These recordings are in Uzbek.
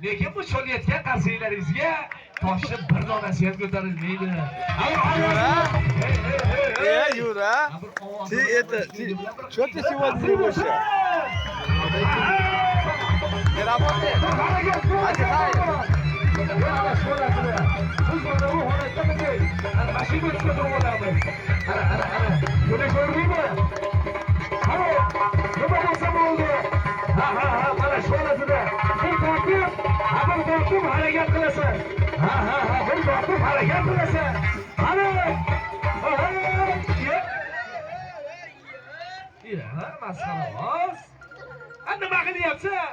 Lekin bu cho'layotgan qarsaklaringizga toshni bir donasi ham ko'tarilmaydi. Юра? Hey, hey, hey, hey. Э, Юра, Bir ты это, ты, что ты сегодня не вышел? Не работает? Отдыхаешь? Biz mana bu holatda bunday ana mashina ustida turib olamiz. Ana, ana, ana. Buni ko'rdingmi? Qani, nima bo'lsa bo'ldi. Ha, mana shu holatida. Bir tortib, ha, bir tortib harakat qilasan. Ha, bir tortib harakat qilasan. Qani. Ha, ye. Ya, masxaravoz. Ha, nima qilyapsan?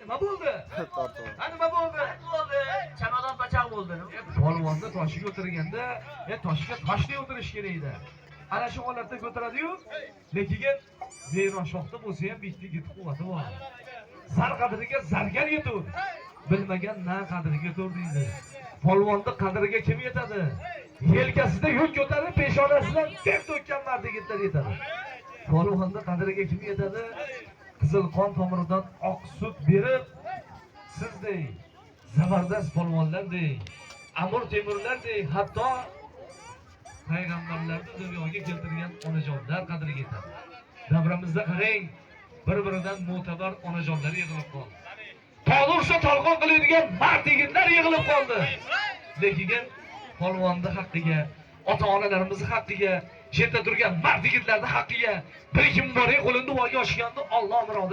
Nima bo'ldi? Ha, nima bo'ldi? Bo'ldi. Chamadon pachaq bo'ldi. Polvonni toshiga o'tirganda, toshiga toshdek o'tirish kerak edi. Ana shu holatda ko'taradi-yu, lekin Meyronshokda bo'lsa ham bitta yigit quvvati bor. Zar qadriga zargar yetur. Bilmagan na qadriga yetur deydi. Polvonni qadriga kim yetadi? Yelkasida yuk ko'tarib, peshonasidan ter to'kkan mard yigitlar yetadi. Polvonni qadriga kim yetadi? Qizil qon tomiridan oq sut berib, sizdek zabardast polvonlardek, Amir Temurlardek, hatto payg'ambarlarni dunyoga keltirgan onajonlar qadriga yetadi. Davramizda qarang, bir-biridan mo'tabar onajonlar yig'ilib qoldi. Tol ursa tolqon qiladigan mard yigitlar yig'ilib qoldi. Lekin polvonni haqqiga, ota-onalarimizni haqqiga, chetda turgan mard yigitlarning haqqiga bir kim bor, qo'lini duoga ochganda Alloh murodi